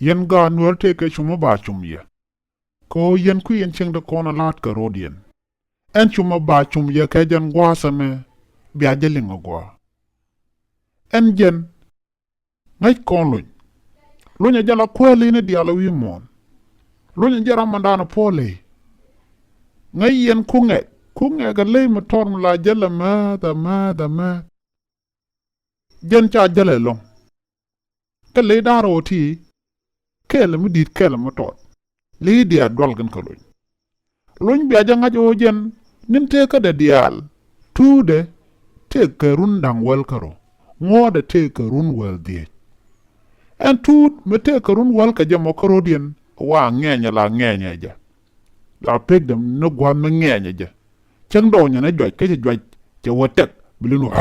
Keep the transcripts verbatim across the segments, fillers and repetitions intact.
Yɛn gaat Nuäär tëëkɛ cum mi ba cum yɛ. Kɛ ɣöö yɛn kui̱ yɛn cieŋdɛ kɔn a la̱a̱t kɛ rɔ̱diɛn. Ɛn cum mi ba cum yɛ kɛ jɛn gua̱a̱th ɛmɛ bia jɛ liŋ a gɔaa. Ɛn jɛn ŋäc kɔn lony. Lony a jɛ la kuäär ley ni diaal a wi̱i̱ muɔ̱ɔ̱n. Lony a jɛ ram mandan a puɔ̱ley. Ŋäc yɛn kuŋɛk, kuŋɛk a ley mi tɔr mi la jɛ la määth a määth a määth. Jɛn ca jäl ɛlɔ̱ŋ. Kä ley da̱r ɣöö ti kɛɛl mi di̱i̱t kɛɛl mi tɔt. Ley diaal dual gɛn kä lony. Lony bia jɛ ŋa̱c ɣöö jɛn ni̱n tëëkädɛ diaal tuutdɛ tëëkɛ run da̱ŋ wäl kärɔ̱, ŋuɔ̱ɔ̱dɛ tëëkɛ run wäl dhieec. Ɛn tuut mi tëëkɛ run wäl kɛ jɛ mɔ kärɔ̱diɛn wa ŋɛɛnyɛ la ŋɛɛnyɛ jɛ. La pekdɛ ni gua̱a̱th mi ŋɛɛnyɛ jɛ. Cäŋ dɔɔnyɛ ni juac kä cɛ juac cɛ wä tɛk bi lin wä.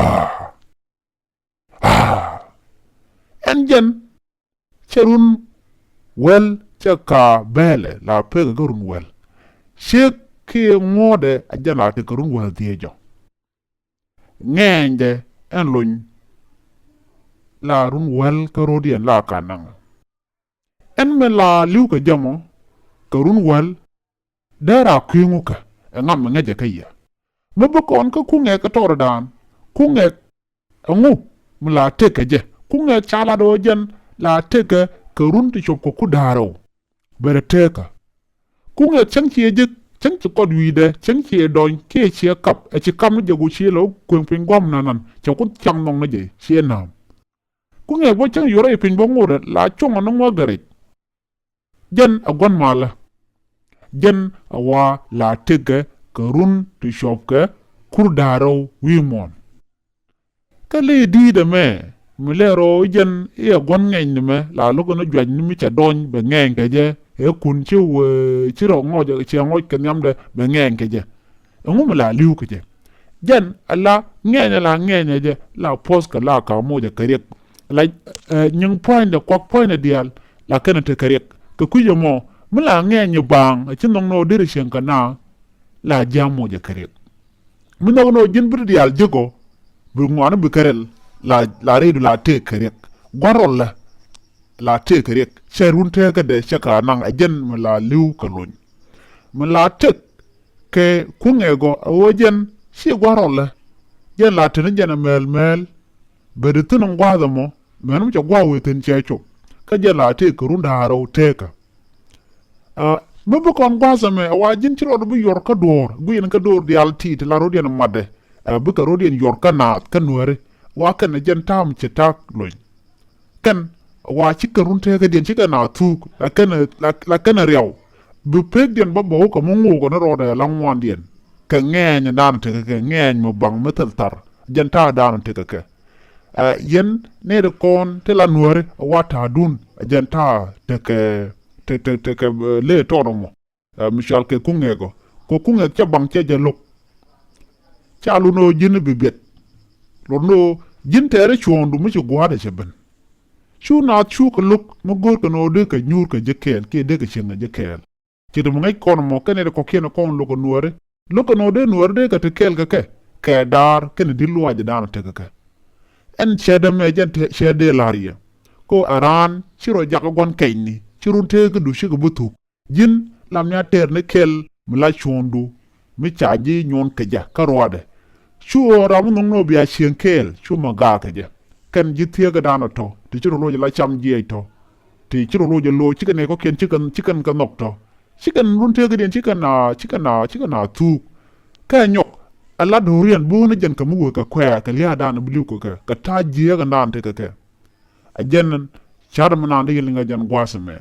Aa! Ɛn jɛn cɛ run wäl cɛ ka bɛɛlɛ la pekɛ kä run wäl. Ciek kiɛ ŋuɔ̱ɔ̱dɛ a jɛn la tekɛ run wäl dhieec jɔ. Ŋɛɛnydɛ ɛn lony la run wäl kä rɔ̱diɛn la ka naŋ. Ɛn mi la li̱w kɛ jɛ mɔ kɛ run wäl. Dee raa kui̱ŋu kɛ ɛ ŋam mi ŋäcɛ kä yɛ. Mi bi kɔn kä kuŋɛk kä tɔɔrdan kuŋɛk. Ɛŋu mi la tëk kɛ jɛ kuŋɛk ca lat ɣöö jɛn la tëk kɛ kɛ run ti cop kɛ ku da̱a̱r rɛw. Bɛ rɛ tëëkä. Kuŋɛk cäŋ ciɛ jek cäŋ ci kɔt wi̱i̱dɛ cäŋ ciɛ dɔny kiɛ ciɛ kap ɛ ci kap ni jɛ ku ciɛ lɛ wä kueŋ piny gua̱m nanan cɛ ku thiaŋ nhɔk ni jɛ ciɛ na̱a̱m. Kuŋɛk bä cäŋ yuɔrɛ i̱ piny bä ŋotdɛ la cuɔ̱ŋ ɔ ni ŋuäk dɛ rɛc. Jɛn a gua̱n malä. Jɛn a wa la tëkɛ kɛ run ti cuɔpkɛ kur da̱a̱r rɛw wi̱i̱ muɔ̱ɔ̱n. Kä lëë di̱i̱t ɛmɛ mi lɛ rɔ jɛn i̱ a gua̱n ŋɛny ni mɛ la lo̱k ɛn juac ni mi cɛ dɔny bɛ ŋɛny kɛ jɛ ɛ kun ci wee ci rɔ ŋɔc ciɛ ŋɔc kɛ nhiamdɛ bɛ ŋɛny kɛ jɛ. Ɛŋu mi la li̱w kɛ jɛ. Jɛn ala ŋɛɛnyɛ la ŋɛɛnyɛ jɛ la puɔth kɛ la ka moc ɛ kɛ riɛk. La nyiŋ pua̱nydɛ kuak pua̱nydɛ diaal la kɛn ɛ te kɛ riɛk kɛ kui̱c ɛmɔ mi la ŋɛɛnyɛ baaŋ ɛ ci nhɔk ni ɣöö derɛ cieŋ kɛ na. La jia̱ moc ɛ kɛ riɛk mi nhɔk ni ɣöö ji̱n bi ti diaal ji̱k ɔ bi ŋuani bi kɛ rɛl. La rɛydu la tëëk kɛ riɛk gua̱r rɔlä. La tëëk kɛ riɛk cɛ run tëëkädɛ cɛ ka naŋ ɛ jɛn mi la li̱w kɛ lony. Mi la tëk kɛ kuŋɛ gɔ a ɣöö jɛn ci gua̱r rɔlä. Jɛn la teni jɛn a mɛɛl mɛɛl. Bɛ di thi̱n in gua̱a̱th ɛmɔ mɛn mi cɛ gua̱a̱th wee thi̱n cɛ cop. Kä jɛn la tëëk kɛ run da̱a̱r rɛw tëëkä. Mi bi kɔn gua̱a̱th ɛmɛ a wa ji̱n ci rɔɔd bi yuɔr kä duɔ̱ɔ̱r gui̱n kä duɔ̱ɔ̱r diaal ti̱i̱t la rɔ̱diɛn matdɛ. Bikɛ rɔ̱diɛn yuɔr kä naath kä nuääri wa kɛn ɛ jɛn ta̱a̱m ci ta̱a̱k lony. Kɛn wa cikɛ run tëëkädiɛn cikɛ na thuuk la kɛn la kɛn riaw. Bi pekdiɛn bä bä wä kɛ mi ŋuukɛ ni rɔɔdɛ la ŋuandiɛn kɛ ŋɛɛny dan tekɛ kɛ ŋɛɛny mi baŋ mi thil thar. Jɛn ta̱a̱ dan tekɛ kɛ. Yɛn nɛy ti kɔn ti la nuääri wa ta̱a̱dun jɛn ta̱a̱ tekɛ tekɛ tekɛ lee tɔɔt mɔ. Mi cɔal kɛ kuŋɛk ɔ kɛ kuŋɛk cɛ baŋ cɛ jɛ lo̱k. Ca lot ni ɣöö ji̱n bi biɛt. Lot ni ɣöö ji̱n tɛɛri cuɔ̱ɔ̱ŋdu mi ci gua̱a̱dɛ cɛ ben. Cu naath cukɛ lo̱k mi go̱o̱rkɛ ni ɣöö dee kɛ nyuur kɛ ji̱ kɛɛl kiɛ dee kɛ cieŋ kɛ ji̱ kɛɛl. Ci ti mi ŋäc kɔn mɔ kɛn ɛ ti kɔ̱kiɛn ɛ kɔn lo̱k ɛ nuääri. Lo̱k ɛ ni ɣöö dee nuääri dee kɛ ti kɛɛl kɛ kɛ kɛ daar kɛn ɛ di̱t luaacɛ daanɔ tekɛ kɛ. Ɛn cɛ dämɛ jɛn cɛ dee la̱r yɛ. Ko ɛ raan ci rɔ jakä gua̱n kɛcni ci run teekädu cikɛ bi thuk. Ji̱n lam ni a tɛr ni kɛl mi la cuɔ̱ɔ̱ŋdu mi ca ji̱ nyuɔ̱n kɛ jɛ kä ruaadɛ. Cu ɣöö ram mi nhɔk ni ɣöö bia cieŋ kɛɛl cu ma gaak kɛ jɛ. Kɛn ji̱ thieekädan ɔ tɔ̱ ti ci rɔ loc la cam jiɛc tɔ̱. Ti ci rɔ loc ɛ loc cikɛ nɛy kɔ̱kiɛn cikɛn cikɛn kɛ nhɔk tɔ̱. Cikɛn run teekädiɛn cikɛn a cikɛn a cikɛn a thuuk. Kɛ nyɔk ɛ la do̱riɛn bo̱o̱n jɛn kɛ mi wee kɛ kuɛɛr kɛ lia̱a̱dan bi li̱w kɛ kɛ kɛ ta̱a̱ jiääkädan tekɛ kɛ. Ɛ jɛn ca̱r mi naan di yɛl ŋɛ jɛn gua̱a̱th ɛmɛ.